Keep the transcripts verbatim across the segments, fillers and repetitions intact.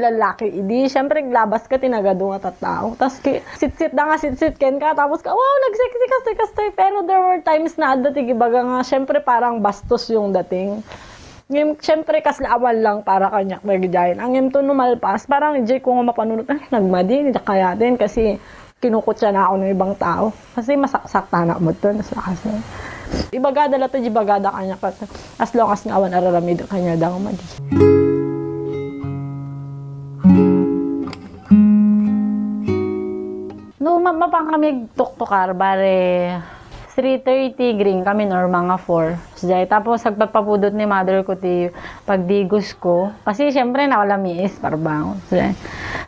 lalaki idi, siyempre, aglabas ka ti nagadu nga tattao. Tas ki-, sitsit da nga sitsit kenka, tapos ka, "Wow, nagsexy ka, sexy ka." Pero there were times na adda ti gibaga nga, siyempre, parang bastos yung dating. Ngem, siyempre, kasla awan lang para kaniak dagidiay. Ngem to no malpas, parang diay ko nga mapanunot, "Ah, nagmadi, diak kayaten," kasi kinukutya na ako ng ibang tao. Kasi masaksak tanak mo to, nasa kasi. Ibagada lang to, ibagada kaniak, as long as nga awan araramid kaniak, dang madi. No, ma-, mapan kami tuktukar, bare, three thirty, green kami, or mga four. Siyay, tapos agpapapudot ni mother ko ti pagdigos ko. Kasi, siyempre, nakalamiis, parbangon. Siyay.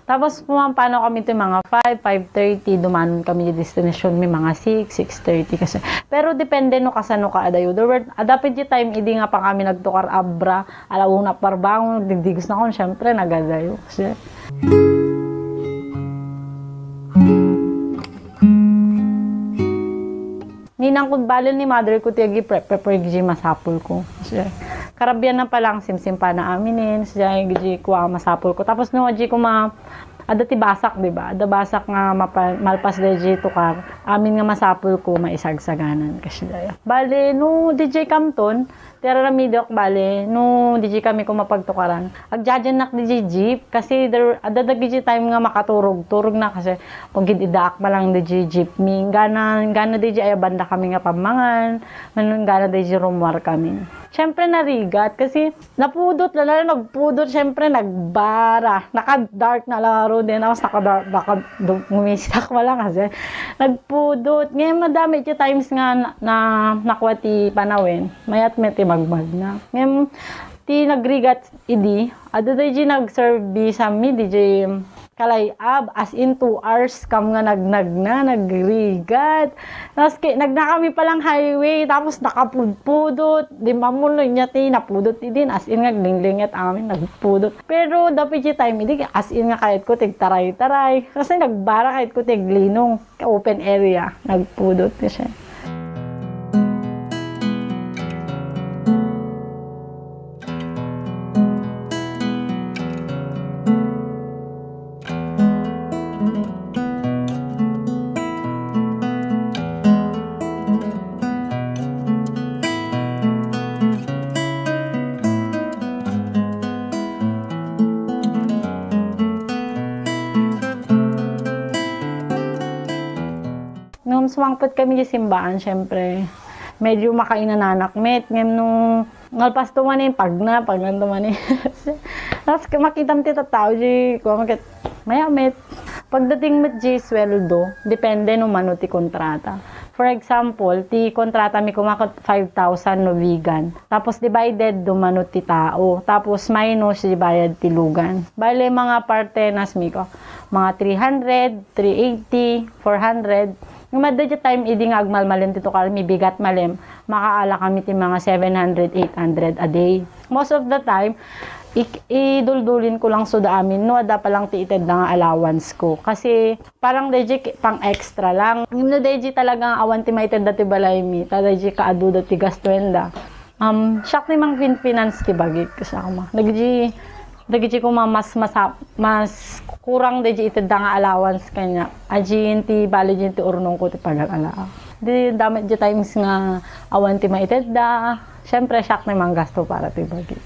Tapos, pumapano kami ti mga five, five thirty, dumanon kami di destination mi mga six, six thirty kasi. Pero depende no kasano ka adayo. There were, adda pay di time idi nga pa kami nagtukar abra, ala una parbangon, nagdidigos na kon, siyempre, nagadayo. Kasi, ninang ko, bale ni mother ko ti agi-prep-prep iti masapul ko. Kasi karabian na palang simsimpana aminen, siya iti kua masapul ko. Tapos no, adi ko ma-, adda ti basak, di ba? Adda basak nga mapa-, malpas da iti tukar. Amin nga masapul ko, maisagsaganan. Kasi daya. Bale, no, D J Camton, ti araramidek, bale, no, D J kami ko mapagtukaran. Agjajennak D J jeep, kasi there, adda dagiti time nga makaturog, turog na kasi, kung gid idaak pa lang D J jeep mi, gana, gana D J ay banda kami nga pammangan, manon gana D J rumuar kami. Siyempre, narigat, kasi napudot na lang, nagpudot, siyempre, nagbara, naka-dark na lang, aro din, tapos naka-dark, naka-, gumistak pa lang kasi, nagpudot. Ngayon, madami ti times nga na, na, nakuha ti panawen. Mayat met ti magmagna. Ngem, ti nagrigat idi, adda daydi nagserbi sa mi, daydi kalay-ab, as in two hours kam nga nagnagna, nagrigat. Tapos ki-, nagna kami palang highway, tapos nakapudpudot. Di mamuno niya ti napudot idin, as in nga aglinglingit amin, nagpudot. Pero dapay ti time idi, as in nga kayat ko tigtaray-taray. Kasi nagbara kayat ko tiglinong. Open area, nagpudot ti siya. Nung sumangpet kami di simbaan, syempre, medyo makainananak met. Ngem nung ngalpas to manen, pagna, pagna to manen. Tapos makitam ti tattao, di, kuwan, makit-, maya met. Pagdating met di sweldo, depende no mano ti kontrata. For example, ti kontrata mi kumakot five thousand no bigan. Tapos divided no mano ti tao. Tapos minus di bayad ti lugan. Bale, mga partenas mi ko, mga three hundred, three eighty, four hundred. Ngem adda ti time idi nga agmalmalem ti tukar mi, bigat malem, makaala kami ti mga seven hundred, eight hundred a day. Most of the time, ik-, iduldulin ko lang suda amin no adda pa lang ti itedda nga allowance ko. Kasi parang daydi ki-, pang extra lang. Ngem no daydi talaga nga awan ti maitedda ti balay mi, ta daydi kaadu da ti gastuenda. Um, siak ti mangfinfinance ti bagik, kasama. Dagiti, dagiti koma mas, mas, mas kurang dagiti itedda nga allowance kaniak. Adin ti bale, adin ti urnongko ti pagal-alaak. Di damo ti times nga awan ti maitedda. Siyempre, siak ti manggasto para ti bagik.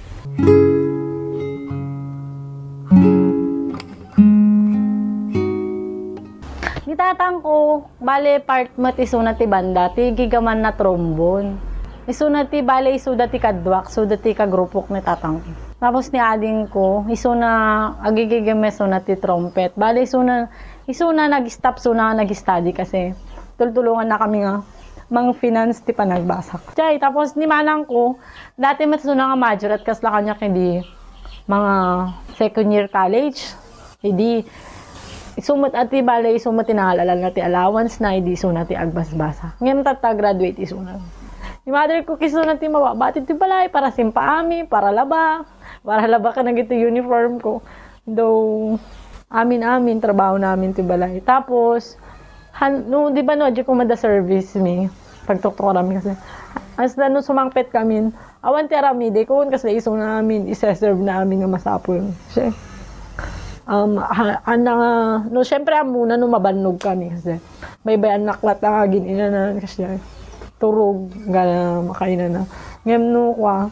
Ni tatangko, bale, part met isuna ti banda, ti gigamanna trombone. Isuna ti, bale, isuda ti kaduak, isuda ti kagrupok ni tatangko. Tapos ni adingko, isuna, agigigim isuna ti trumpet. Bale, isuna, isuna nag-stop, isuna nag-study kasi tultulonganna kami nga mangfinance ti panagbasak. Chay, tapos ni manangko, dati met isuna nga majorette, kasla kaniak idi mga second year college. Idi, isu met a ti bale, isu met ti nangal-alanna ti allowance na, idi isuna ti agbasbasa. Ngem tatta, graduate isuna. Ni mother ko, isuna ti mababati ti balay para simpa amin, para laba, para laba kadagiti uniform ko. Though, amin-amin, trabaho namin ti balay. Tapos, han-, no, di ba, no, di ko mada service mi, pagtuktukaran mi kasi. Hasta no sumangpet kami, awan ti aramidek, kun kasla isuna amin, iseserve na amin nga masapul. Siya. Um, ha, ana nga, no, syempre, ammona no mabannog kami kasi baybay-annak latta nga agin-inanan kasi turog, gana makainana. Ngem no, kwa,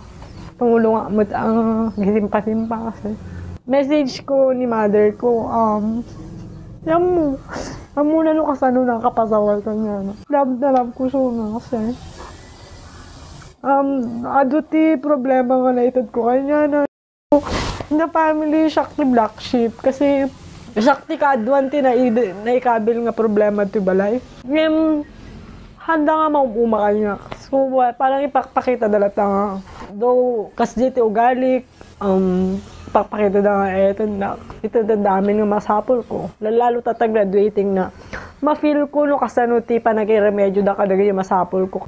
tumulong nga met ang gisimpa-simpa kasi. Message ko ni mother ko, um, ammo, ammona no kasano nakapasaway kaniana. Love na love ko siya kasi. Um, adu ti problema nga naited ko kaniana. Na family, siak ti black sheep kasi siak ti kaaduan ti naid-, naikabil nga problema ti balay. Ngem, handa nga maum-uma kaniak. So, wa-, parang ipakpakita da latta nga, though, kasdi ti ugalik, um, ipakpakita da nga, eh, ito na, ito na amin nga masapul ko. Lalo ta graduating na. Ma-feel ko no kasano ti panagiremedyo da kadagiti masapul ko.